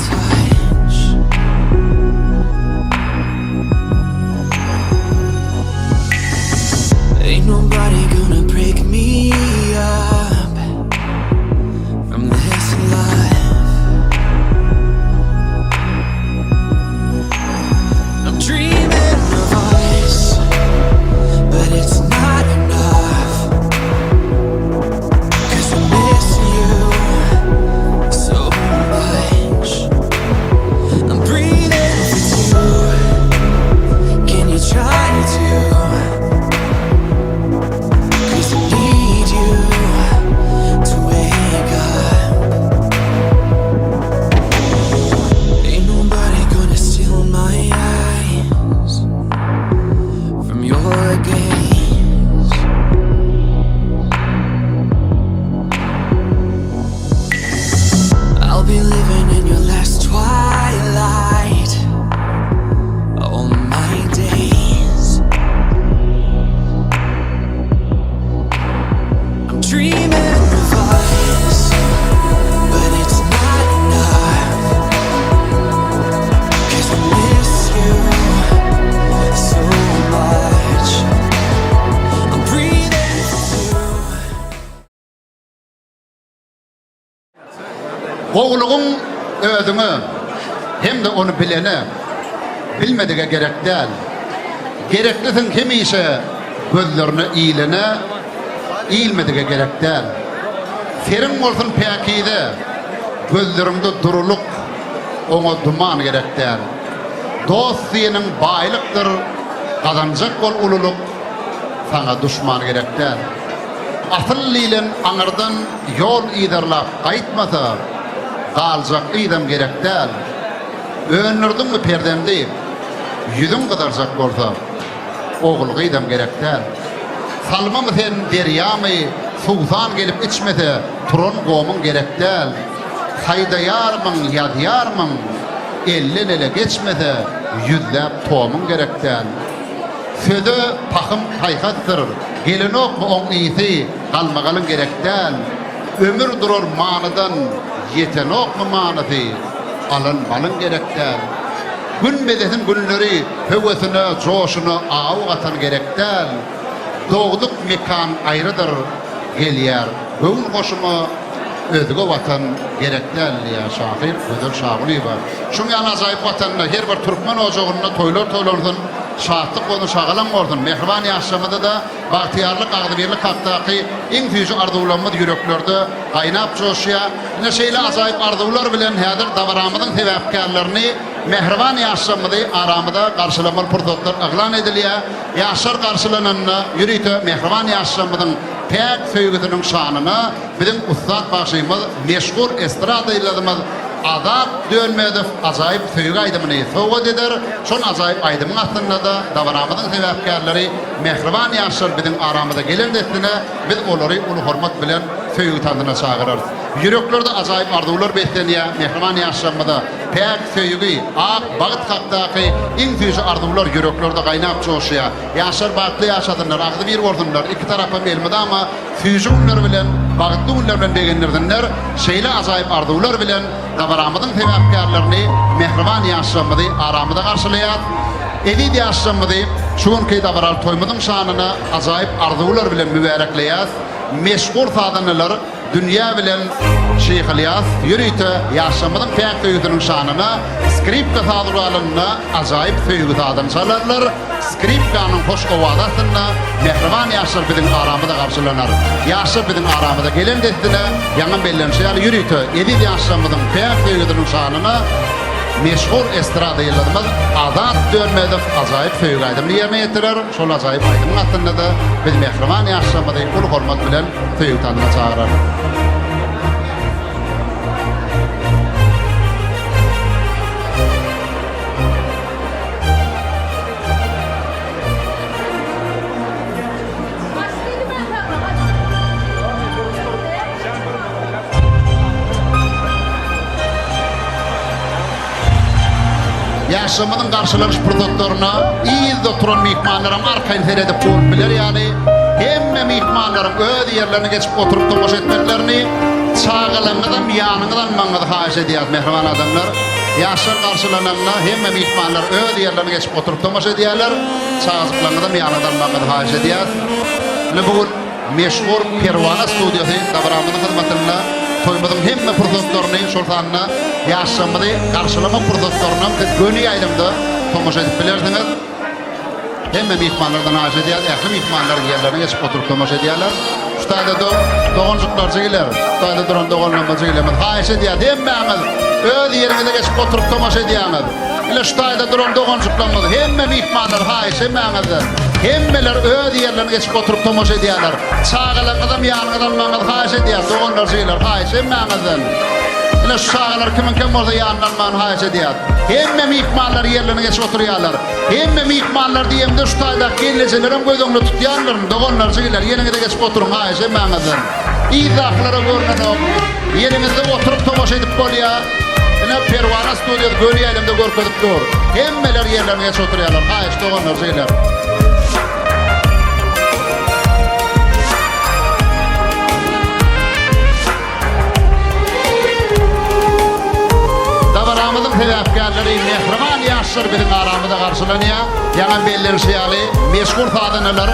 touch. Ain't nobody gonna break me up from this life. I'm dreaming of us, but it's not enough. 'Cause I miss you so much. I'm breathing for two. Can you try to? 'Cause I need you to wake up. Ain't nobody gonna steal my eyes from your gaze. I'll be living in your last twilight all my days. I'm dreaming of us, but it's not enough. 'Cause I miss you so much. I'm breathing for you. Gowulygyň özüňe hem-de ony bilene, bilmedige gerek däl. Gereklisiň hemişe gözlerine ilene, ilmedige gerek däl. Seriň bolsun päkize, gözleriňde durulyk, oňa duman gerek däl. Dost diýeniň baýlykdyr, gazanjak bol ululyk, saňa duşman gerek däl. Asyl diýlen aňyrdan ýol yzarlap gaýtmasa, galjak yzam gerek däl. Öndürdiňmi perzendi, ýüzüň gyzarjak bolsa, ogul-gyzam gerek däl. Salmamy sen, derýamy, suwsan gelip içmese, turan gomuň gerek däl. Haýdaýarmyň, ýazýarmyň, elden-ele geçmese, ýüzläp tomuň gerek däl. Söze pahym paýhasdyr, gelenokmy oň ysy, galmagalyň gerek däl. Ömür durar manydan, ýetenokmy manysy, alan malyň gerek däl. Gün bezesin günleri, höwesine, joşuna aw gatan gerek däl. Dogduk mekan aýrydyr, gelýär göwün hoşuma, özge watan gerek däl diýýär şahyr Gözel Şagulyýewa. Şuň ýaly ajaýyp watanda her bir türkmen ojagynda toýlar toýlansyn, şatlyk bolsun, şagalaň bolsun. Mähriban ýaşlarymyzda-da bagtyýarlyk, agzybirlik hakdaky iň süýji arzuwlarymyz ýüreklerde gaýnap joşýar. Ine şeýle ajaýyp arzuwlar bilen häzir dabaramyzyň sebäpkärlerini, mähriban ýaşlarymyzy aramyza garşylamaly pursatlar yglan edilýär. Ýaşlar garşylananda ýörite mähriban ýaşlarymyzyň päk söýgüsiniň şanyna biziň ussat bagşymyz, meşhur estrada ýyldyzymyz Azat Dönmezow ajaýyp söýgi aýdymyny sowgat eder. Şol ajaýyp aýdymyň astynda-da dabaramyzyň sebäpkärleri mähriban ýaşlar biziň aramyza gelen dessine biz olary uly hormat bilen söýgi tansyna çagyrarys. Ýüreklerde ajaýyp arzuwlar beslenýär, mähriban ýaşlarymyza päk söýgi, ak bagt hakdaky iň süýji arzuwlar ýüreklerde gaýnap joşýar. Ýaşlar bagtly ýaşasynlar, agzybir bolsunlar, iki tarapam elmydama süýji günler bilen, bagtly günler bilen begendirsinler. Şeýle ajaýyp arzuwlar bilen dabaramyzyň sebäpkärlerini, mähriban ýaşlarymyzy aramyza garşylaýas. Eziz ýaşlarymyzy şu günki dabaraly toýumyzyň şanyna ajaýyp arzuwlar bilen mübärekleýäs. Meşhur sazandalar Dünýä bilen Şyh Ylýas ýörite ýaşlarymyzyň päk söýgüsiniň şanyna skripka saz guralynda ajaýyp söýgi sazyny çalarlar. Skripkanyň hoş owazy astynda mähriban ýaşlar biziň aramyza garşylanar. Ýaşlar biziň aramyza gelen dessine, ýaňam bellenişi ýaly ýörite eziz ýaşlarymyzyň päk söýgüsiniň şanyna meşhur estrada ýyldyzymyz Azat Dönmezow ajaýyp söýgi aýdymyny ýerine ýetirer. Şol ajaýyp aýdymyň astynda-da biz mähriban ýaşlarymyzy uly hormat bilen söýgi tansyna çagyrarys. Ýaşlarymyzyň garşylanyş pursatlaryna yzda oturan myhmanlaram arkaýyn seredip bolup biler ýaly, hemme myhmanlaryň öz ýerlerine geçip oturyp tomaşa etmeklerini, çagalaryňyzam ýanyňyza almagyňyzy haýyş edýäris, mähriban adamlar. Ýaşlar garşylananda hemme myhmanlar öz ýerlerine geçip oturyp tomaşa edýärler. Çagajyklaryňyzam ýanyňyza almagyňyzy haýyş edýäris. Ine bu gün meşhur Perwana studiýasy dabaramyzyň hyzmatynda toýumyzyň hemme pursatlaryny, şol sanda ýaşlarymyzy garşylamak pursatlarynam siz göni ýaýlymda tomaşa edip bilersiňiz. Hemme myhmanlardan haýyş edýäris, ähli myhmanlar ýerlerine geçip oturyp tomaşa edýärler. Şu taýda do doganjyklar jigiler, şu taýda duran doganlarymyz jigilerimiz haýyş edýäris, hemmäňiz öz ýeriňize geçip oturyp tomaşa edýäňiz. Ine şu taýda duran doganjyklarymyz, hemme myhmanlar haýyş hemmäňizden. Hemmeler öz ýerlerine geçip oturyp tomaşa edýärler. Çagalaryňyzam ýanyňyza almagyňyzy haýyş edýäris, doganlar jigiler haýyş hemmäňizden. Ine şu çagalar kimiňkem bolsa ýanyna almagyny haýyş edýäris. Hemme myhmanlar ýerlerine geçip oturýarlar. Hemme myhmanlar diýemde şu taýdaky gelnejelerem göz öňünde tutýandyryn, doganlar, jigiler, ýeriňize geçip oturyň, haýyş hemmäňizden. Yzdakylara görnenok. Ýeriňizde oturyp tomaşa edip bolýa. Ine Perwana studiýasy göni ýaýlymda görkezip dur. Hemmeler ýerlerine geçip oturýarlar, haýyş doganlar, jigiler. Dabaramyzyň sebäpkärleri mähriban ýaşlar biziň aramyzda garşylanýar. Ýaňam bellenişi ýaly, meşhur sazandalar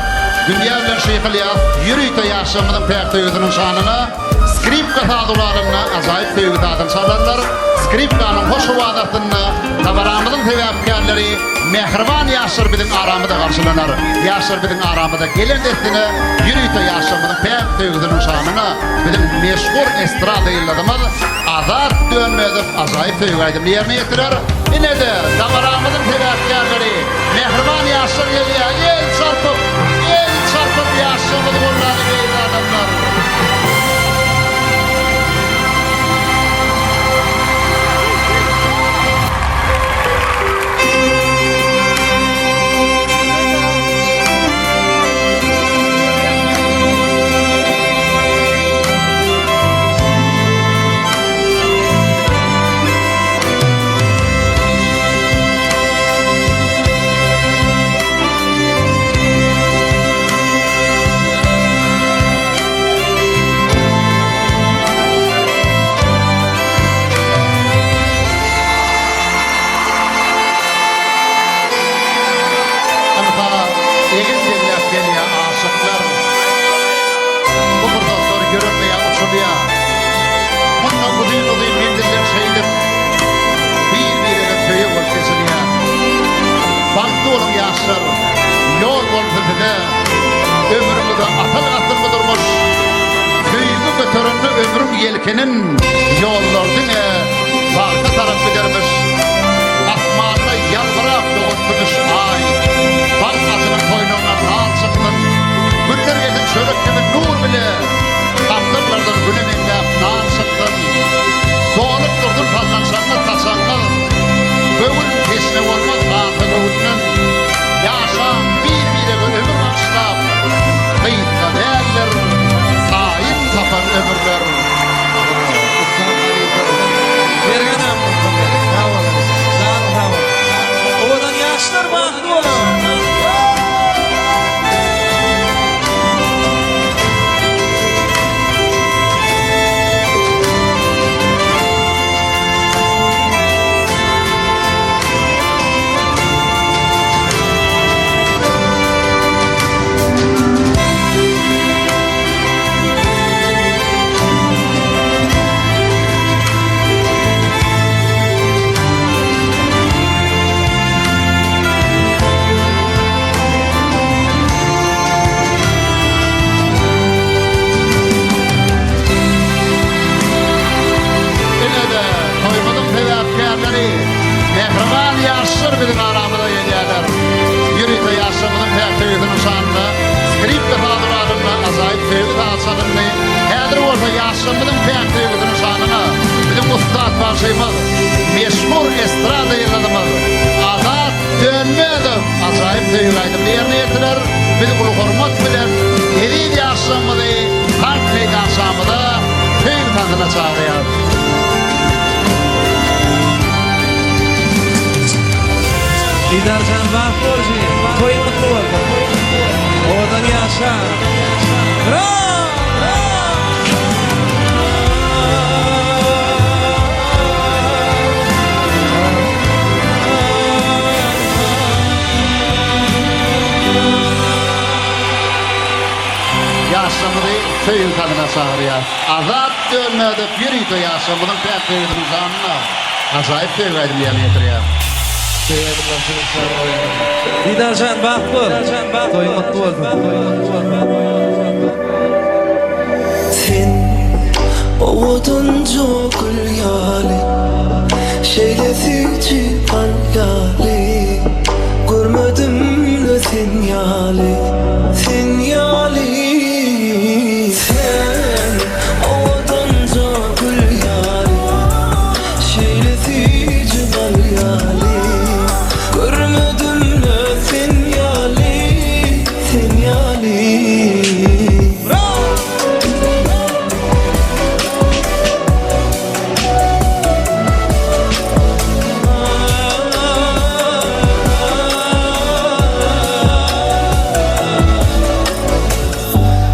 Dünýä bilen Şyh Ylýas ýörite ýaşlarymyzyň päk söýgüsiniň şanyna skripka saz guralynda ajaýyp söýgi sazyny çalarlar. Skripkanyň hoş owazy astynda dabaramyzyň sebäpkärleri mähriban ýaşlar biziň aramyzda garşylanar. Ýaşlar biziň aramyza gelen dessine ýörite ýaşlarymyzyň päk söýgüsiniň şanyna Biziň meşhur estrada ýyldyzymyz Azat Dönmezow ajaýyp söýgi aýdymyny ýerine ýetirer. Ine-de, dabaramyzyň sebäpkärleri, mähriban ýaşlar gelýär. El çarpyp, el çarpyp ýaşlarymyzy goldalyň eziz adamlar! Ynha, egin degläp gelýär aşyklar. Bu pursatlar ýürekleýär, uçulýar. Munda uzyn-uzyn menziller şeýdip, bir-birege söýeg bolup geçilýär. Bagtly boluň ýaşlar, ýol bolsun size. Ömrüňize asyl-asylly durmuş. Söýgi göterende ömrüň ýelkenin, ýollar diňe bagta tarap gidermiş. Asmanda ýalbyrap dogan kümüş Aý, bagt atynyň toýnagyndan nal çyksyn. Günler gelsin çörek kibi nur bile, Tamdyrlardan güne meňzäp nan çyksyn. Dolup dursun sallançagyňyz, saçagyňyz, Göwün teşne bolmaz gansa göwünden. Ýaşaň bir-birege ömür bagyşlap, Gysga däldir taýyn tapan ömürler. Mergen sag boluň. Janyň sag bolsun. Owadan ýaşlar bagtly boluň. Ine-de, toýumyzyň sebäpkärleri, mähriban ýaşlar biziň aramyza gelýärler. Ýörite ýaşlarymyzyň päk söýgüsiniň şanyna skripka saz guralynda ajaýyp söýgi sazy çalyndy. Häzir bolsa ýaşlarymyzyň päk söýgüsiniň şanyna biziň ussat bagşymyz, meşhur estrada ýyldyzymyz Azat Dönmezow ajaýyp söýgi aýdymyny ýerine ýetirer. Biz uly hormat bilen eziz ýaşlarymyzy tans meýdançamyza söýgi tansyna çagyrýarys. Didarjan bagt bolsun, toýuň gutly bolsun. Owadan ýaşa. Bravo! söýgi sazyna çagyrýas. Azat Dönmedow ýörite ýaşlarymyzyň päk söýgüsiniň şanyna ajaýyp söýgi aýdymy ýerine ýetirýär. Söýgi aýdymlary siziň şanyňyza goýýan. Didarjan bagt bol. Toýuň gutly bolsun. Sen owadanja gül ýaly, Şeýle süýji bal ýaly, Görmedim-le sen ýaly, Sen ýaly. Sen owadanja gül ýaly, Şeýle süýji bal ýaly, Görmedim-le sen ýaly, Sen ýaly.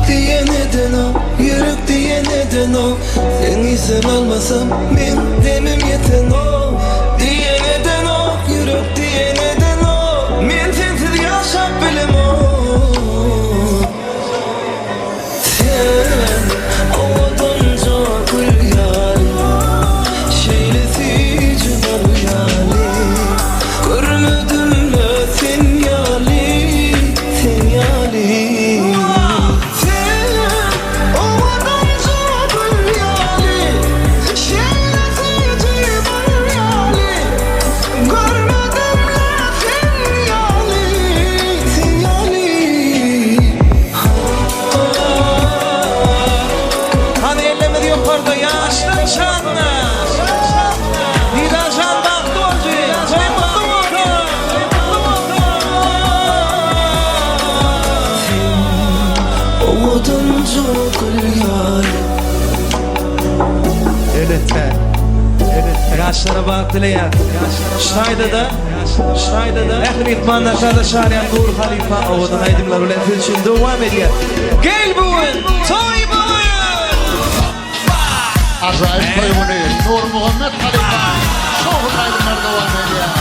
Diýen edenok, ýürek diýen edenok, Seni sen almasam meň demim ýetenok. Diýen edenok, ýürek diýen edenok, Men sensiz ýaşap bilemok. Sen owadanja gül ýaly, Şeýle süýji bal ýaly, Görmedim-le sen ýaly, sen ýaly. Sen owadanja gül ýaly, Şeýle süýji bal ýaly, Görmedim-le sen ýaly, sen ýaly. Hany ellerimiz ýokarda ýaşlar şanyna. Didarjan bagtly bolsun. Toýuň gutly bolsun. Owadanja gül ýaly. Elbetde. Ýaşlara bagt dileýär. Şaýda-da, şaýda-da ähli myhmanlar şada şalyýan Nury halypa owadan aýdymlar bilen siz üçin dowam edýär. Gel bu gün, toý bu gün! Ajaýyp toý güni Nurmuhammet halypa şowhunly aýdymlar dowam edýär.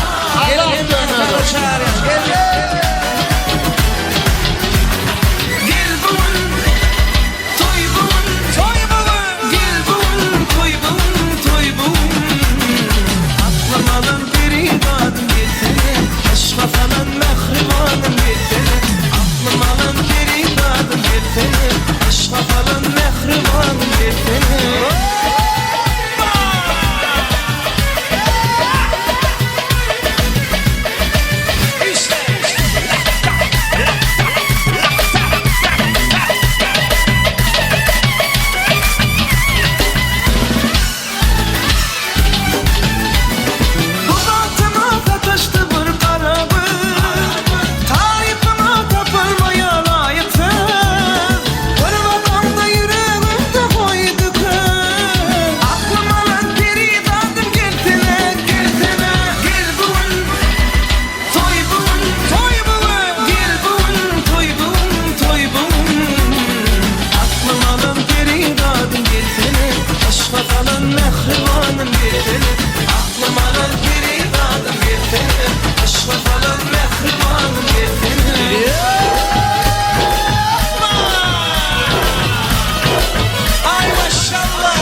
Gel Azat hemmäni Dönmezow. şada şalyýan, gel! Gel bu gün, Toý bu gün, toý bu gün, gel bu gün, toý bu gün, toý bu gün. Aklym alan perizadym gelsene, Yşga salan mähribanym gelsene. Aklym alan perizadym gelsene, Yşga salan mähribanym gelsene. Bu bagtyma sataşdy bir gara göz, Tarypyňa tapylmaýar laýyk söz. Bir bakaňda ýüregimde goýdy köz. Aklym alan perizadym gelsene, gelsene. Gel bu gün, toý bu gün, toý bu gün. Gel bu gün, toý bu gün, toý bu gün. Aklym alan perizadym gelsene, Yşga salan mähribanym gelsene. Aklym alan perizadym gelsene, Yşga salan mähribanym gelsene. Aý maşallah!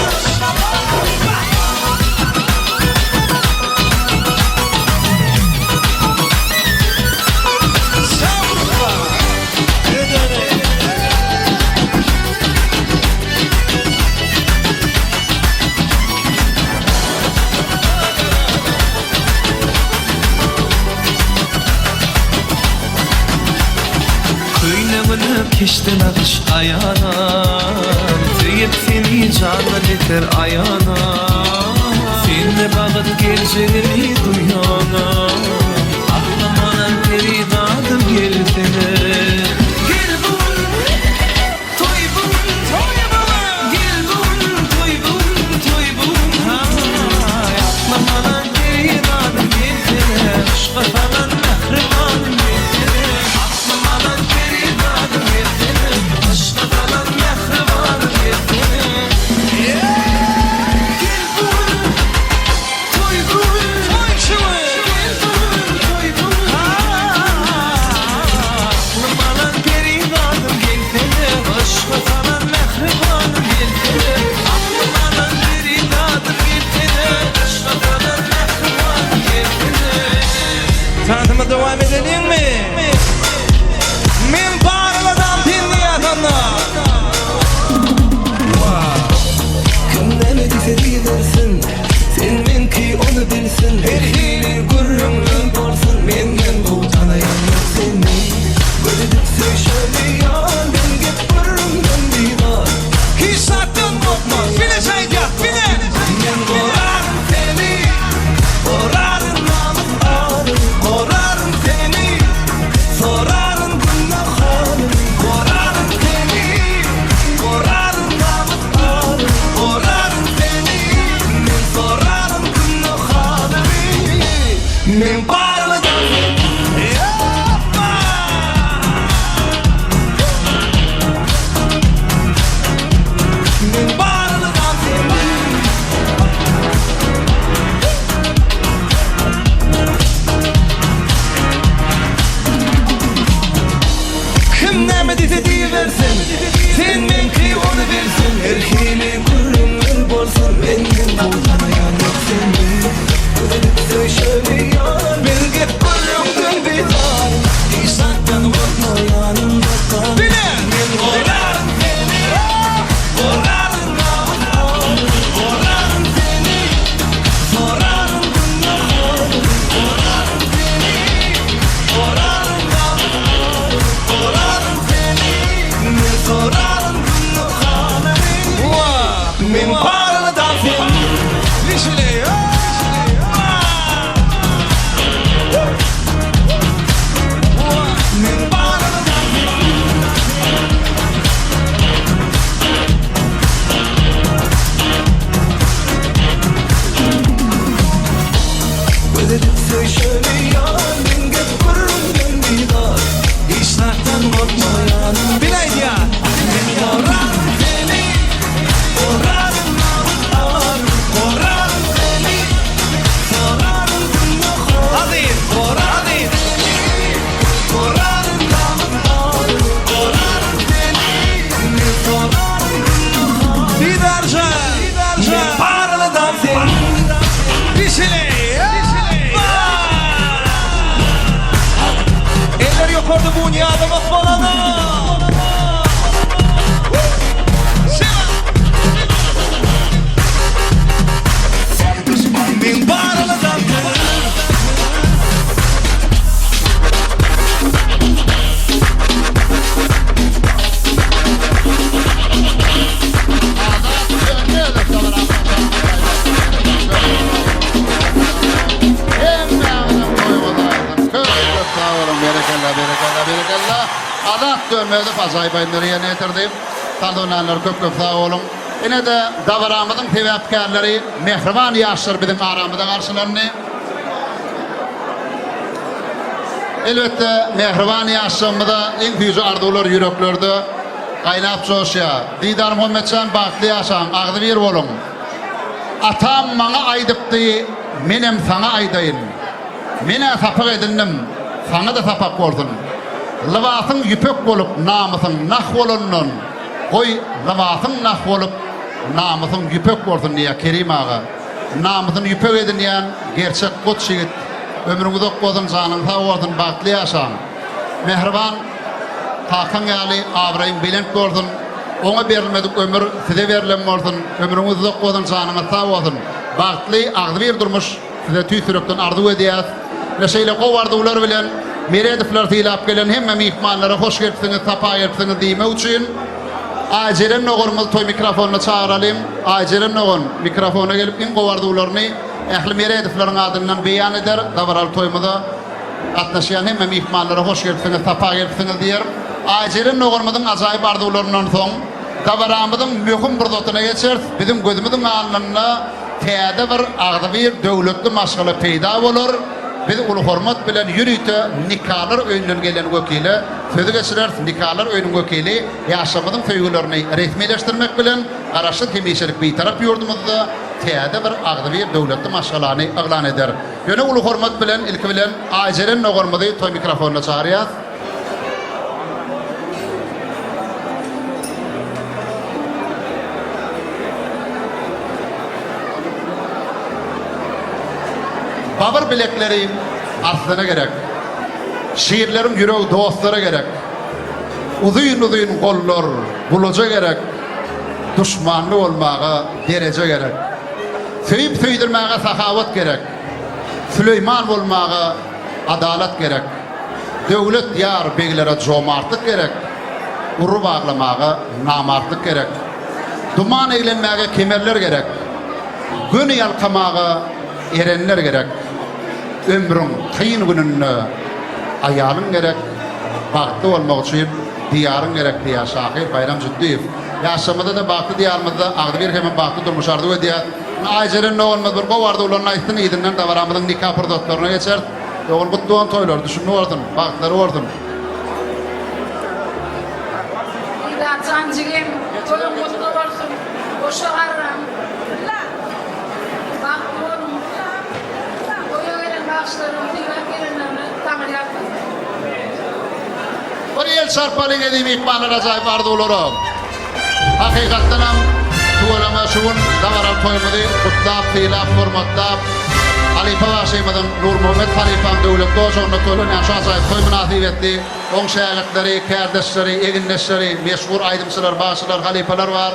Sag bol! Köýnegine keşde nagyş aýana, Söýüp seni jandan beter aýana. Sende bagyt geljegini duýana, Aklym alan perizadym gelsene. Gel bu gün, toý bu gün, toý bu gün. Gel bu gün, toý bu gün, toý bu gün. Haý, aklym alan perizadym gelsene, Yşga salan mähribanym gelsene. Aklym alan perizadym gelsene, Yşga salan mähribanym gelsene. Gel bu gün, toý bu gün. Aýdyma dowam edeliňmi? Men baryladam sen diýýäsanda. Kim näme diýse diýibersin Sen meňki ony bilsin Her hili gürrüňler bolsun Menden gowy tanaýan ýok seni Göz edip söýşeli ýar Men gep gürrüňden bizar Hiç zatdan gorkma, bile aýdýas, bile! Men goraryn seni Goraryn namys aryň Goraryn seni Soraryn günde halyň Goraryn seni Goraryn namys aryň Goraryn seni Men soraryn günde halyňy Men barlydan Ýapma! Men barlydan seni Kim näme diýse diýibersin Sen meňki ony bilsin Her hili gürrüňler bolsun Menden gowy tanaýan ýok seni Göz edip söýşeli ýar Men gep gürrüňden bizar Hiç zatdan gorkma ýanymda kal Bile! Men goraryn seni Goraryn namys aryň Goraryn seni Soraryn günde halyň Goraryn seni Goraryn namys aryň Goraryn seni Men soraryn günde halyňy Men baryny seni Lişile! Men baryny seni Göz edip söýşeli ýar Men gep gürrüňden bizar Hiç zatdan gorkma ýanym Bile aýdýas! Men goraryn seni Goraryn namys aryň Goraryn seni Soraryn günde halyň Aziz! Goraryn seni Goraryn namys aryň Goraryn seni Men soraryn günde halyň Didarjan! Men Didarjan! barylydan seni Lişile! Eller ýokarda bu ýadamak bolany. Men barylydan seni Köp sag boluň, berekella, berekella, berekella. Azat Dönmezow ajaýyp aýdymlary ýerine ýetirdi. Saz oýnanlar köp köp sag boluň. Ine-de dabaramyzyň sebäpkärleri mähriban ýaşlar biziň aramyzda garşylandy. Elbetde, mähriban ýaşlarymyza iň süýji arzuwlar ýüreklerde gaýnap joşýar. Didar Muhammetjan bagtly ýaşaň, agzybir boluň. Atam maňa aýdypdy, menem saňa aýdaýyn. Men-ä sapak edindim, saňa-da sapak bolsun. Lybasyň ýüpek bolup, namysyň nah bolandan, goý, lybasyň nah bolup, namysyň ýüpek bolsun diýýär Kerim aga. Namysyny ýüpek edinýän gerçek goç ýigit. Ömrüň uzak bolsun, janyň sag bolsun, bagtly ýaşaň. Mähriban kakaň ýaly abraýyň belent bolsun. Oňa berilmedik ömür size berlen bolsun. Ömrüňiz uzak bolsun, janyňyz sag bolsun. Bagtly, agzybir durmuş size tüýs ýürekden arzuw edýäs. Ine şeýle gowy arzuwlar bilen Meredowlar sylap gelen hemme myhmanlara hoş gelipsiňiz, sapa gelipsiňiz diýmek üçin Aýjeren doganymyzy toý mikrofonyna çagyralyň. Aýjeren dogan mikrofona gelip iň gowy arzuwlaryny ähli Meredowlaryň adyndan beýan eder. Dabaraly toýumyza gatnaşýan hemme myhmanlara hoş gelipsiňiz, sapa gelipsiňiz diýer. Aýjeren doganymyzyň ajaýyp arzuwlaryndan soň dabaramyzyň möhüm pursatyna geçeris. Biziň gözümiziň alnynda täze bir agzybir döwletli maşgala peýda bolar. Biz uly hormat bilen ýörite Nikalar öýünden gelen wekile sözi geçireris. Nikalar öýüniň wekili ýaşlarymyzyň söýgülerini resmileşdirmek bilen, Garaşsyz hemişelik Bitarap ýurdumyzda täze bir agzybir döwletli maşgalany yglan eder. Ýöne uly hormat bilen ilki bilen Aýjeren doganymyzy toý mikrofonyna çagyrýas. Babyr bilekleri arslana gerek. Şirleriň ýüregi dostlara gerek. Uzyn-uzyn gollar gulaja gerek. Duşmanly bolmaga dereje gerek. Söýüp-söýdürmäge sahawat gerek. Süleýman bolmaga adalat gerek. Döwlet ýar beglere jomartlyk gerek. Ury baglamaga namartlyk gerek. Duman eglenmäge kemerler gerek. Göni ýalkamaga erenler gerek. Ömrüň kyn gününde aýalyň gerek, bagtly bolmak üçin Diýaryň gerek diýýär şahyr Baýram Jütdiýew. Ýaşamyzda-da bagtly Diýarymyzda agzybir hemem bagtly durmuş arzuw edýäs. Indi Aýjeren doganymyz bir gowy arzuwlaryny aýtsyn, yzyndan dabaramyzyň nika pursatlaryna geçeris. Dogan gutly bolsun toýlary, düşümli bolsun, bagtlary bolsun. Didarjan jigim, toýuň gutly bolsun, goşa garraň. Bagtly boluň. Toýa gelen bagşylaryň sylap gelenlerine Taňry ýalkasyn. Bir el çarpalyň eziz myhmanlar ajaýyp arzuwlara. Hakykatdanam tüweleme şu gün dabaraly toýumyzy gutlap, sylap, hormatlap, halypa bagşymyzyň Nurmuhammet halypaň döwletli ojagynda toýlanýan şu ajaýyp toý mynasybetli oň şägirtleri, kärdeşleri, egindeşleri, meşhur aýdymçylar, bagşylar, halypalar bar.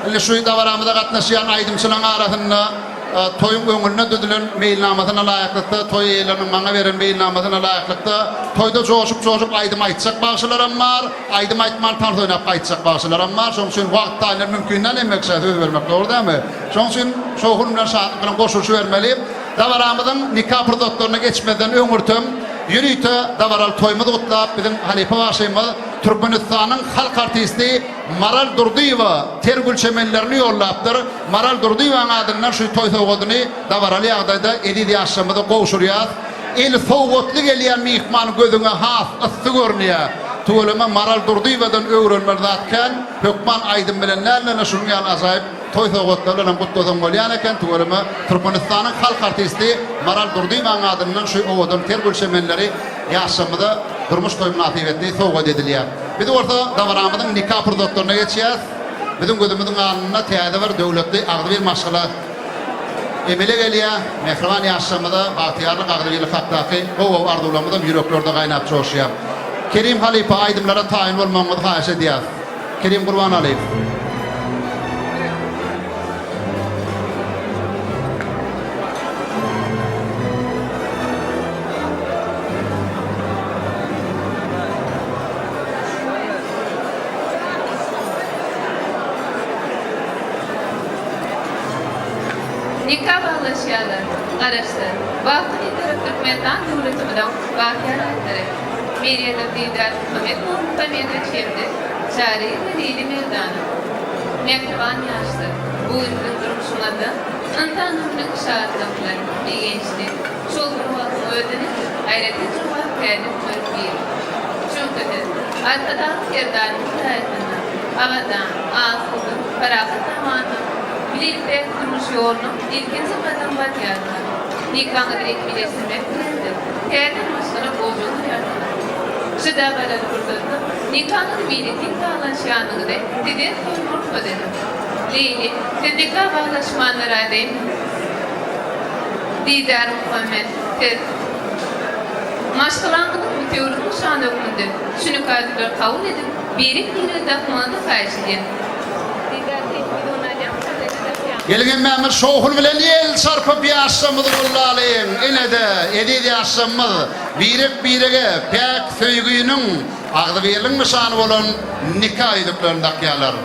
Indi şu dabaramyza gatnaşýan aýdymçylaryň arasynda toýuň öňünde düzülen meýilnamasyna laýyklykda, toý eýeleriniň maňa beren meýilnamasyna laýyklykda, toýda joşup-joşup aýdym aýtjak bagşylaram bar, aýdym aýtman tans oýnap gaýtjak bagşylaram bar. Şonuň üçin wagt taýyndan mümkin däl hemme kişä söz bermek, dogry dälmi? Şonuň üçin şowhun bilen, şatlyk bilen goşulyşybermeli. Dabaramyzyň nika pursatlaryna geçmezden öňürtem, ýörite dabaraly toýumyzy gutlap, biziň halypa bagşymyz, Türkmenistanyň halk artisti Maral Durdyýewa ter gül çemenlerini ýollapdyr. Maral Durdyýewanyň adyndan şu toý sowgadyny dabaraly ýagdaýda eziz ýaşlarymyza gowşurýas. Eli sowgatly gelýän myhman gözüňe has yssy görünýär. Tüweleme Maral Durdyýewadan öwrenmeli zat kän. Hökman aýdym bilen däl-de şunuň ýaly ajaýyp toý sowgatlary bilen hem gutlasaň bolýan eken. Tüweleme Türkmenistanyň halk artisti Maral Durdyýewanyň adyndan şu owadan ter gül çemenleri ýaşlarymyza durmuş toý mynasybetli sowgat edilýär. Biz bolsa dabaramyzyň nika pursatlaryna geçýäs. Biziň gözümiziň alnynda täze bir döwletli agzybir maşgala emele gelýär. Mähriban ýaşlarymyza bagtyýarlyk, agzybirlik hakdaky gowy-gowy arzuwlarymyzam ýüreklerde gaýnap joşýar. Kerim halypa aýdymlara taýyn bolmagyňyzy haýyş edýäs. Kerim Gurbanalyýew. Nika baglaşýarlar. Garaşsyz, baky Bitarap Türkmenistan döwletimiziň bagtyýar raýatlary Merýemow Didar Muhammet Nurmuhammedowiç hem-de Çaryýewa Leýli Merdanowa. Mähriban ýaşlar, bu gün siziň durmuşyňyzda ynsan ömrüniň şatlykly, begençli, Şol bir wagtyň özünde aýratyn jogapkärlik bolup bir. Çünki siz Arkadagly Serdaryň saýasynda abadan, asuda, parahat zamanda bilelikdäki durmuş ýolunyň ilkinji gadam basýarsyňyz. Nikaňyzy resmileşdirmek bilen-de täze maşgala ojagy gurýarsyňyz. Şu dabaraly pursatda nikaňyzy meýletin baglaşýanyňyzy sizden soň rugsat ediň. Leýli, siz nika baglaşmana razymy? Didar Muhammet, siz maşgalaňyzyň bitewülik nyşany hökmünde şu nikazlary kabul edip, birek-birege dakmagyňyzy haýyş edýän. Didar sen ýüzügini alýaň, Sadede dakýaň. Geliň hemmämiz şowhun bilen el çarpyp ýaşlarymyzy goldalyň. Ine-de, eziz ýaşlarymyz birek-birege päk söýginiň, agzybirligiň nyşany bolan nika ýüzüklerini dakýarlar.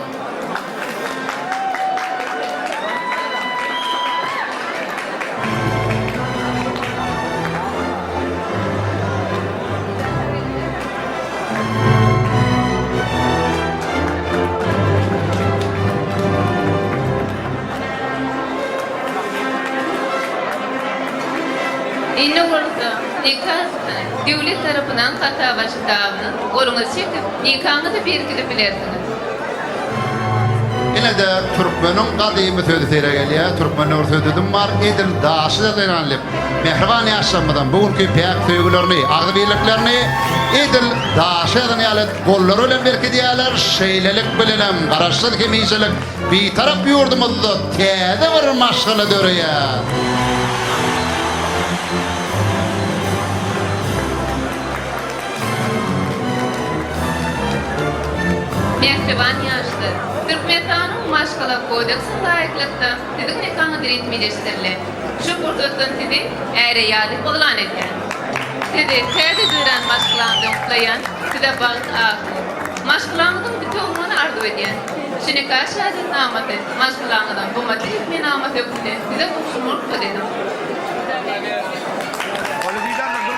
Indi bolsa, nika döwlet tarapyndan hasaba kitabyna goluňyzy çekip, nikaňyzy berkidip bilersiňiz. Ine-de türkmeniň gadymy sözi sere gelýär. Türkmende bir söz-düzüm bar, Edil daşy zenan diýip. Mähriban ýaşlarymyzam bu günki päk söýgülerini, agzybirliklerini edil daşy ýazan ýaly gollary bilen berkidýärler. Şeýlelik bilenem Garaşsyz hemişelik Bitarap ýurdumyzda täze bir maşgala döreýär. Mähriban ýaşlar, Türkmenistanyň Maşgala kodeksine laýyklykda siziň nikaňyz resmileşdirildi. Şu pursatdan sizi är-aýal diýip yglan edýän. Sizi täze dörän maşgalaňyzda gutlaýan, size bagt, asuda, maşgalaňyzyň bitewüligini arzuw edýän. Şu nika şahadatnamasy maşgalaňyzyň gymmatly resminamasy hökmünde size gowşurmagy rugsat ediň.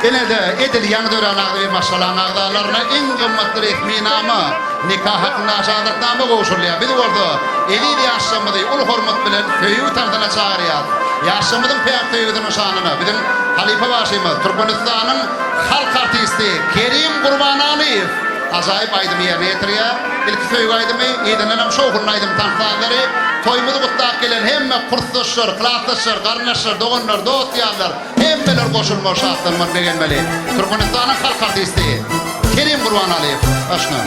Ine-de, edil ýaňy dörän agzybir maşgalaň agzalaryna iň gymmatly resminama, nika hakynda şahadatnama gowşurylýar. Biz bolsa eziz ýaşlarymyzy uly hormat bilen söýgi tansyna çagyrýarys. Ýaşlarymyzyň päk söýgüsiniň şanyna biziň halypa bagşymyz, Türkmenistanyň halk artisti Kerim Gurbanalyýew ajaýyp aýdymy ýerine ýetirýär. Ilki söýgi aýdymy, yzyndanam şowhunly aýdym tans sazlary. Toýumyzy gutlap gelen hemme kursdaşlar, klasdaşlar, garyndaşlar, doganlar, dost-ýarlar, hemmeler goşulmaly, şatlanmaly, begenmeli. Türkmenistanyň halk artisti Kerim Gurbanalyýew başla.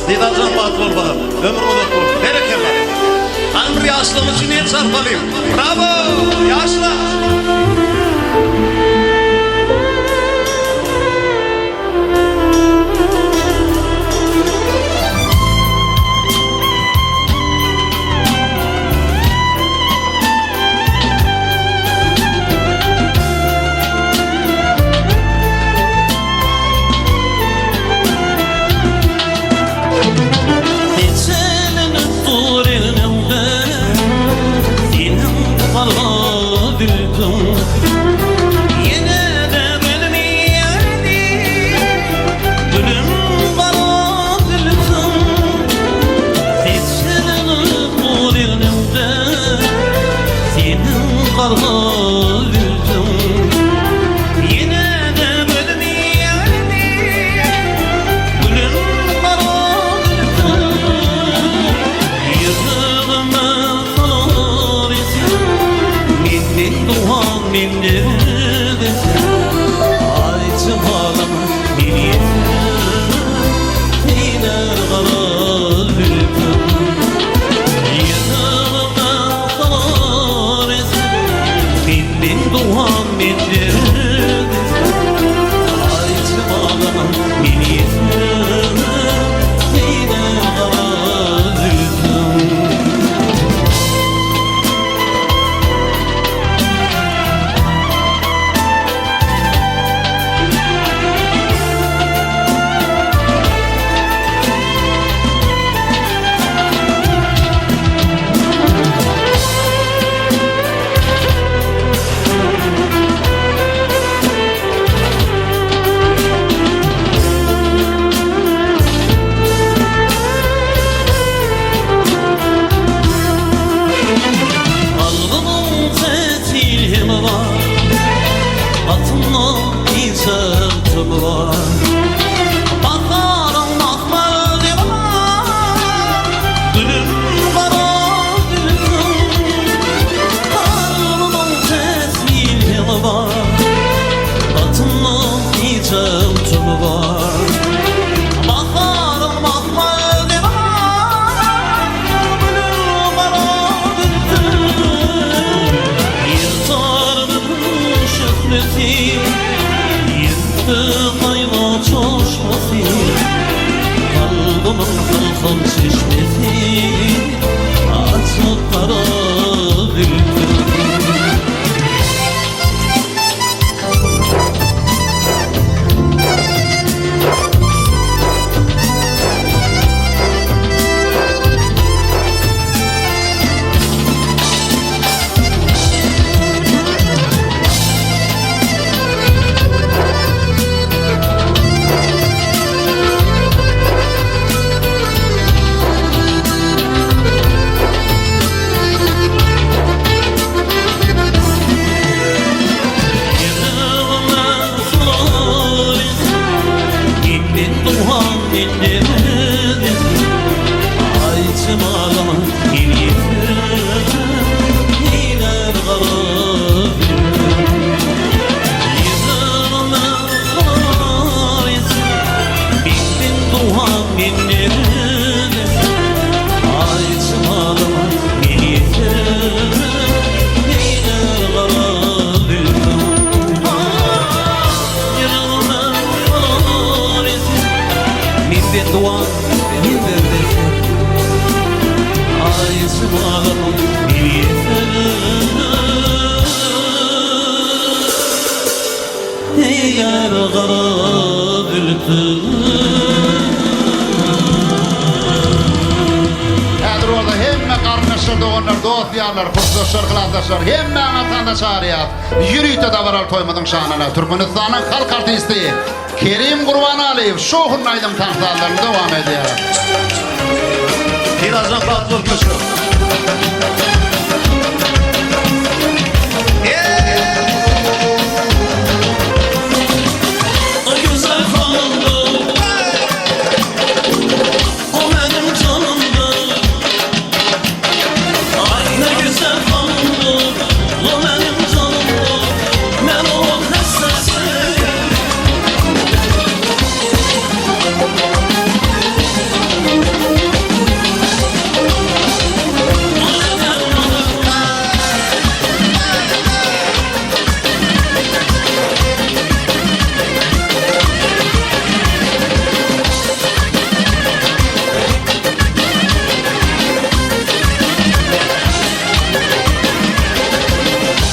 Didarjan bagtly bol balam. Ömrüň uzak bolsun. Berekella. Hany bir ýaşlygymyz üçin el çarpalyň. Bravo! Ýaşlar! Seçelenip dur elimde Senin kara zülpüň Ýene-de bilmeýärdi Gülüm gara zülpüň Seçelenip dur elimde Seniň gara zülpüň Ýene-de bilmeýärdi Gülüm gara zülpüň Ýüregime salar esen Menden dogan menden esen Aýçy balam men ýetim Sene gara zülpüň Ýüregime salar esen Menden dogan menden esen Aýçy balam men ýetim Sene gara zülpüň. Kalbymyň tetilimi bar, Gatynda niçe tümi bar. Baharyň mahmaly bar, Gülüm gara gülüm. Kalbymyň tetilimi bar, Gatynda niçe tümi bar. Baharyň mahmaly bar, Gülüm gara gülüm. Ýyrtar bir şöhlesi, Ýetdi gaýgy. Eýler gara gülki. Häzir bolsa hemme garyndaşlar, doganlar, dost-ýarlar, kursdaşlar, klasdaşlar hemmäňi atanda çagyrýas. Ýörite dabaraly toýumyzyň şanyna Türkmenistanyň halk artisti Kerim Gurbanalyýew şowhunly aýdym tans sazlaryny dowam edýär. Birazdan bagtly bolup köşek. O güzel hanımdı O benim canımdı Ay ne güzel hanımdı O benim canımdı Ben onun hastasıyım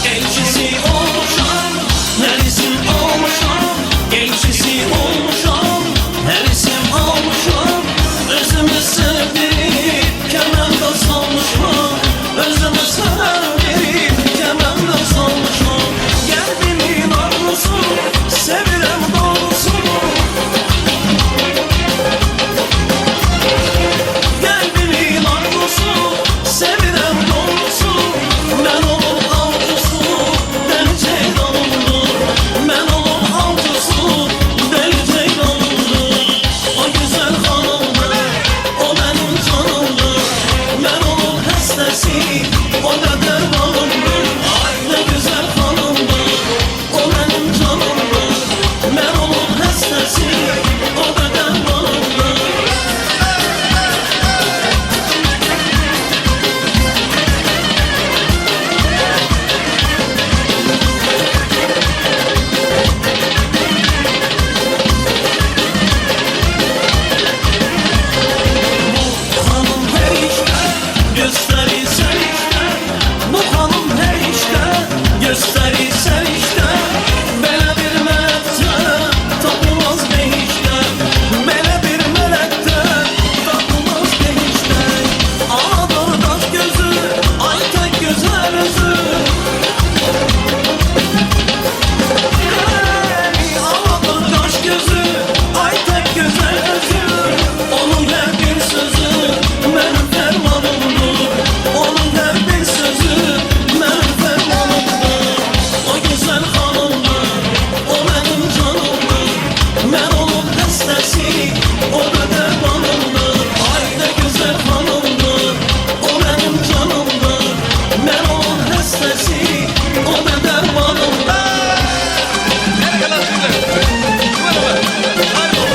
Elçisi olmuşam, her isim olmuşam Elçisi olmuşam, her isim olmuşam Özümü sevdirip kemende salmışam Özümü sevdirip kemende salmışam Kalbimin arzusu, sevirem doğrusu Kalbimin arzusu, sevirem doğrusu Ben onun avcısı, deli ceylanımdır Ben onun avcısı, deli ceylanımdır O güzel hanımdır, o benim canımdır Ben onun hastası, o da dermanımdır Ay ne güzel hanımdır, o benim canımdır Ben onun hastası, o da dermanımdır Bu hanım her işte gösterirsen işte Bu hanım her işte gösterirsen işte Belə bir melekte tapılmaz behişte Belə bir melekte tapılmaz behişte Ağdır taş gözü, ay tek güzel özü Ey ağdır kaş gözü, ay tek güzel özü Onun her bir sözü benim fermanımdır Onun her bir sözü benim fermanımdır O güzel hanımdır, o benim canımdır Ben onun hastası, o da dermanımdır Ay ne güzel hanımdır, o benim canımdır Ben onun hastası, o da dermanımdır Berekella sizler. Haydi.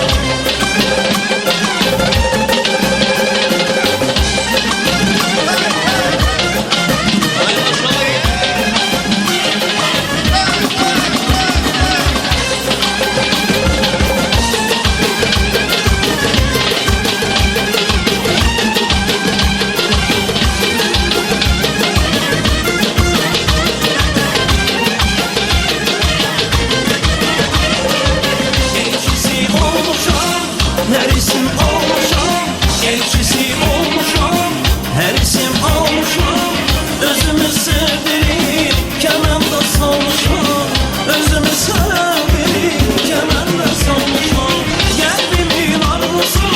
Haydi maşallah. Elçisi olmuşam, her isim olmuşam Elçisi olmuşam, her isim olmuşam Özümü sevdirip kemende salmışam Özümü sevdirip kemende salmışam Kalbimin arzusu,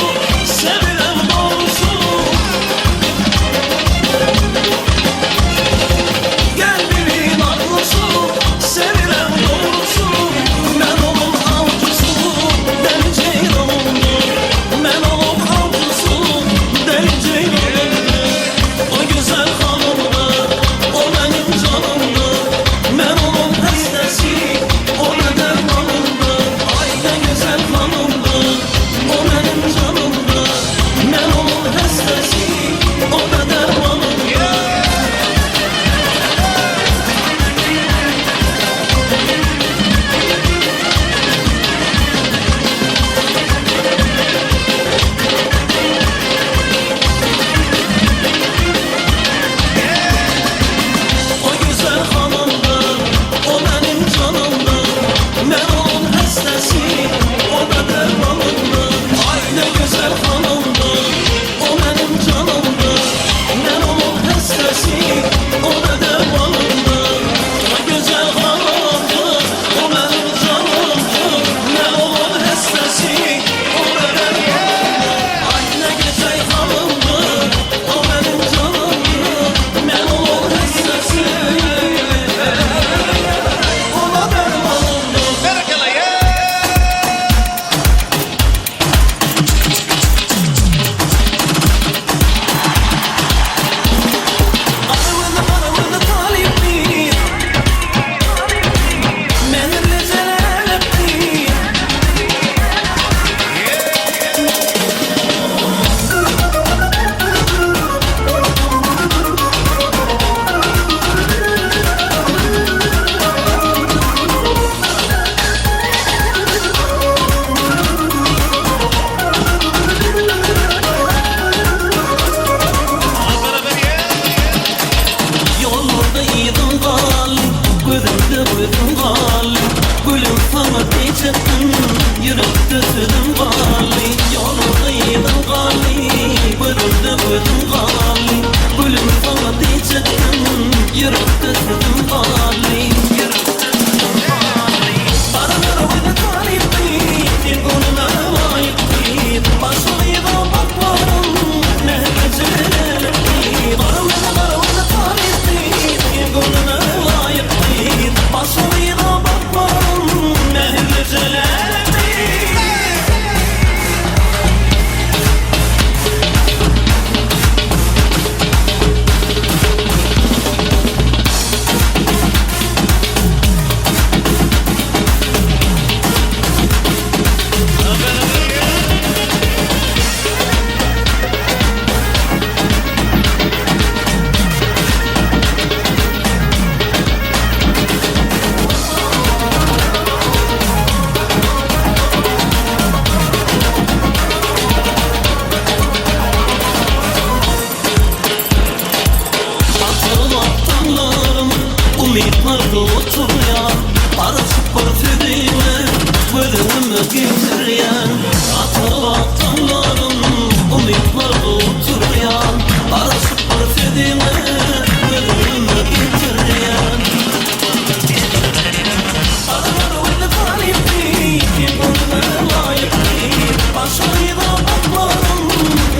sevirem doğrusu Kalbimin arzusu, sevirem doğrusu Ben onun avcısı, deli ceylanımdır Ben onun avcısı, deli ceylanımdır O güzel hanımdır, o benim. Ýürekde sözüm galdy Ýürekde sözüm galdy Garalar gözi talyp gyz Sen göwnüme laýyk gyz Başga gyza bakmaryn Mähirli jelälik gyz Gara gözi gara gözi talyp gyz Sen göwnüme laýyk gyz Başga gyza bakmaryn Mähirli jelälik gyz. Atylyp daňlarym umytlarda oturýan, Garaşyp bir sözüňe göz öňüme getirýän. Atylyp daňlarym umytlarda oturýan, Garaşyp bir sözüňe göz öňüme getirýän. Garalar gözi talypdy, sen göwnüme laýykdy, Başga gyza bakmaryn,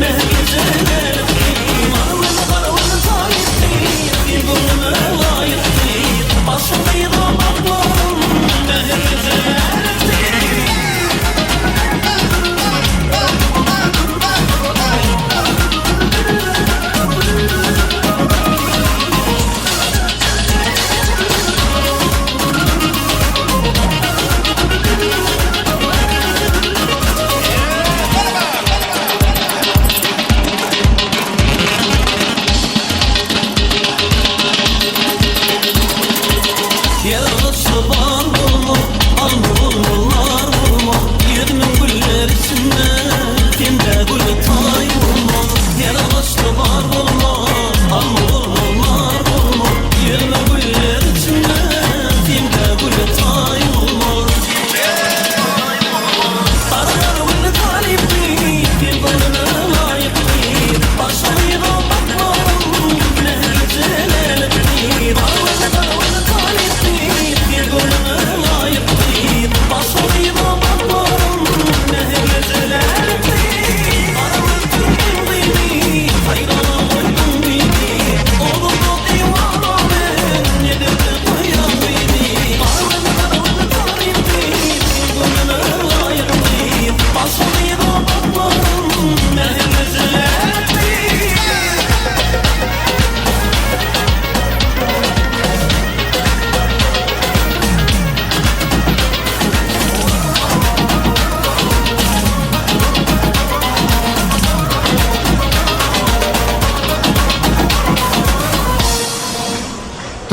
mähir gije. Ýaraşy bar bolma, alma bolma, lar bolma, Ýüzümiň güller içinde sende güle taý bolma. Ýaraşy bar bolma, alma bolma, lar bolma, Ýüzümiň güller içinde sende güle taý bolma.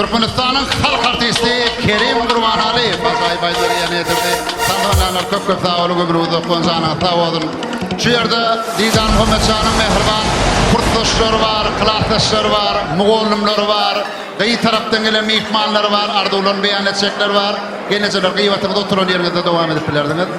Türkmenistanyň halk artisti Kerim Gurbanalyýew ajaýyp aýdymlary ýerine ýetirdi. Tanyşanlar köp köp sag boluň, ömrüňiz uzak bolsun, janyňyz sag bolsun. Şu ýerde Didar Muhammetjanyň mähriban kursdaşlary bar, klasdaşlary bar, mugallymlary bar, gyz tarapdan gelen myhmanlary bar, arzuwlaryny beýan etjekler bar. Gelnejeler gyýbatyňyzy oturan ýeriňizde dowam edip bilersiňiz.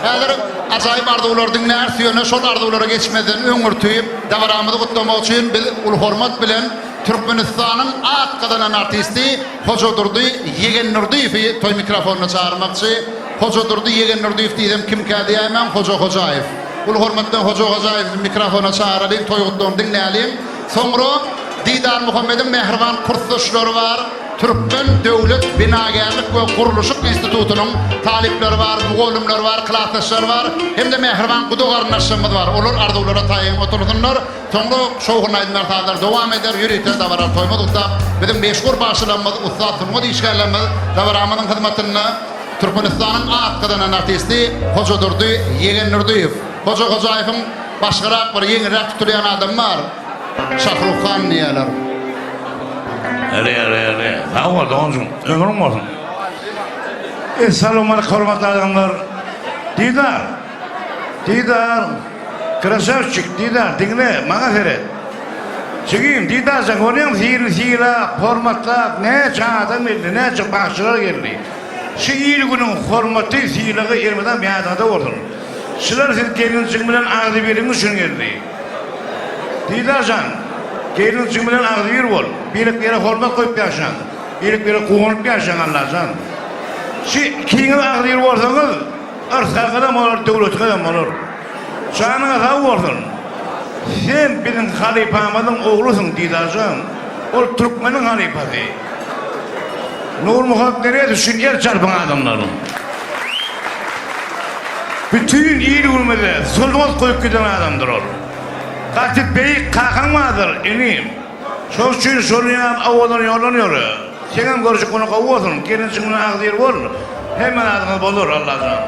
Häzir ajaýyp arzuwlary diňläris, ýöne şol arzuwlara geçmezden öňürti dabaramyzy gutlamak üçin biz uly hormat bilen Türkmenistanyň at gazanan artisti Hojadurdy Ýegendurdyýewi toý mikrofonyna çagyrmakçy. Hojadurdy Ýegendurdyýew diýsem kimkä diýäýmäň, Hoja Hojaýew. Uly hormat bilen Hoja Hojaýewi mikrofona çagyralyň, toý gutlagyny diňläliň. Soňra Didar Muhammediň mähriban kursdaşlary bar, Türkmen döwlet binagärlik we gurluşyk institutynyň talyplary bar, mugallymlary bar, klasdaşlary bar hem-de mähriban guda garyndaşlarymyz bar. Olar arzuwlara taýyn otursynlar. Soňra şowhunly aýdymlar sazlar dowam eder, ýörite dabaraly toýumyz ussat biziň meşhur bagşylarymyz, ussat sungat işgärlerimiz dabaramyzyň hyzmatynda Türkmenistanyň at gazanan artisti Hojadurdy Ýegendurdyýew. Hoja Hojaýewiň başgarak bir ýeňilräk tutulýan adamy bar, Şahruh han diýýärler. Ere ere ere. Sag bol doganjygym. Ömrüň bolsun. Essalawmalik hormatly adamlar. Didar. Didar. Krasawçik, Didar, diňle, maňa seret. Jigim, Didarjan, görýäňmi, seni sylap, hormatlap, näçe adam geldi, näçe bagşylar geldi. Şu il-günüň hormaty, sylagy elmydam ýadyňda bolsun. Şular siz gelinjigiň bilen agzybirligiňiz üçin geldi. Didarjan! Gelin bilen agzybir bol. Birek-bire hormat goýup ýaşaň. Birek-bire guwanyp ýaşaň Allajan. Şu ikiňiz agzybir bolsaňyz, yrsgaňyzam bolar, döwletiňizem bolar. Janyňyz sag bolsun. Sen biziň halypamyzyň oglusyň Didarjan. Ol türkmeniň halypasy. Nurmuhammet Meredow üçin el çarpyň adamlar. Bütin il-günümize sungat goýup giden adamdyr ol. Gaty beýik kakaň bardyr, inim. Şoň üçin şol ýan owadan ýoldan ýöre. Seňem görjek günüň gowy bolsun, gelinjiň bilen agzybir bol. Hemme zadyňyz bolar, Allajan.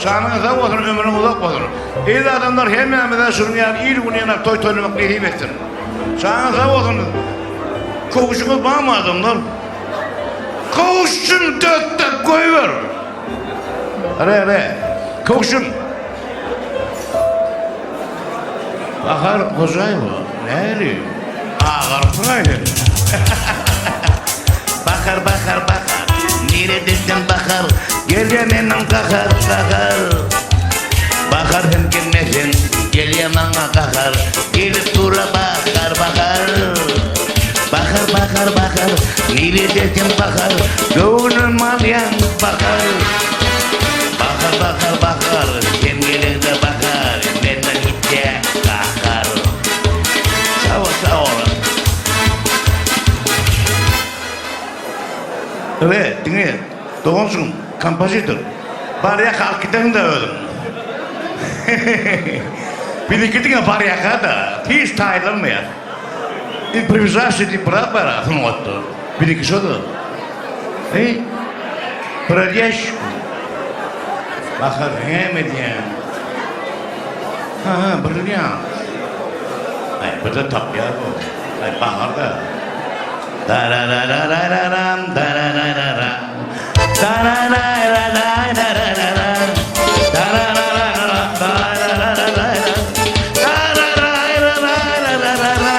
Janyňyz sag bolsun, ömrüň uzak bolsun. Eziz adamlar hemmämize şunuň ýaly il-gün ýygnap toý toýlamak nesip etsin. Janyňyz sag bolsun. Köwşüňiz barmy adamlar? Köwşüm dök-de goýber. Re re. Köwşüm. Bahar Hojaýewa, näli? Agarypsyň-aý sen. Bahar, bahar, bahar, niredesiň bahar, Gelýä meniň gahar, gahar. Bahar sen gelmeseň, gelýä maňa gahar, Gelip dura bahar, bahar. Bahar, bahar, bahar, niredesiň bahar, Göwnüm alýaň bahar. Bahar, bahar, bahar, sen geleňde bahar, Menden gitýä gahar. Sag bol, sag bol. Re, diňe, doganjygym, kompozitor. Barýaka alyp gideňdä özüň. Biziňki diňe barýaka-da, hiç taýynlanmaýar. Improwizasiýa diýip bir zat bar-a sungatda. Biziňki şo-da. Eý, Bradýaşku. Bahar näme edýäň? Ha, ha, brilliant. Aý, bir-de tapýar bu. Aý, Bahar-da. Dararararararam, dararararam. Darararararararam. Dararararara, dararararara. Dararararararara.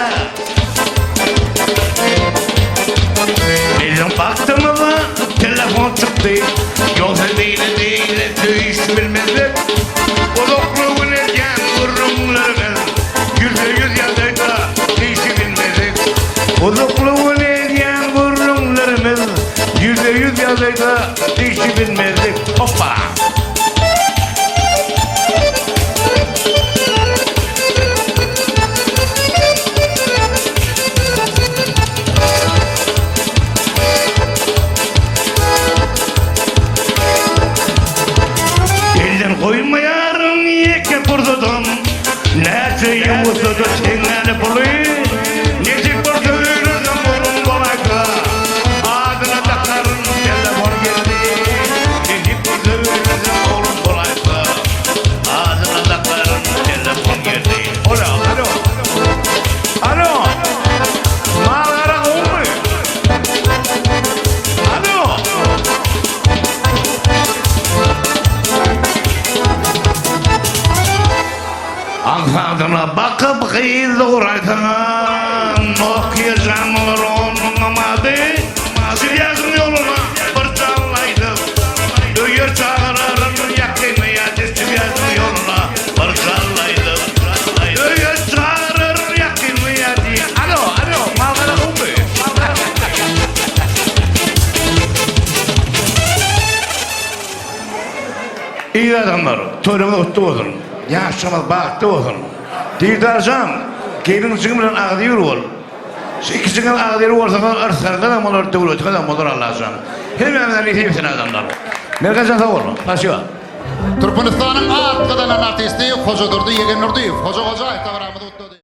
Biziň bagtymyza telefon çykdy, Ýogsa beýle beýle söýüş bilmezdik. Uzakly gün edýän gürrüňlerimiz, Ýüzbe-ýüz ýagdaýda dişi bilmezdik. Uzakly gün edýän gürrüňlerimiz, Ýüzbe-ýüz ýagdaýda dişi bilmezdik. Hoppa! Elden goýmaýaryn ýeke pursadam, Näçe ýuwutsa-da teňňäni puly. Nesip bolsa öýlensem oglum bolaýsa, Adyna dakaryn telefon geldi. Nesip bolsa öýlensem oglum bolaýsa, Adyna dakaryn telefon geldi. Alo, alo. Alo. Mal-gara gowumy? Alo. Aňsadyna bakyp gyz doguraýsaňa, Nokia jaňlar onuňam ady. Sürýärsiň ýoluna bir jaňlaýdyp, Öýe çagyraryn ýakyny ýa Sürýärsiň ýoluna bir jaňlaýdyp, Öýe çagyraryn ýakyny ýa Alo, alo, mal-gara gowumy? Eziz adamlar, toýlaryňyz gutly bolsun! Ýaşlygyňyz bagtly bolsun! Didarjan, gelin-jigim bilen agzybir bol! Şu ikijiňiz agzybir bolsaňyz yrsgaňyzam bolar, döwletiňizem bolar Allajan. Hemmämize nesip etsin adamlar. Mergenjan sag bol. Spasiba. Türkmenistanyň at gazanan artisti Hojadurdy Ýegendurdyýew, Hoja Hojaýew dabaramyzy gutlady.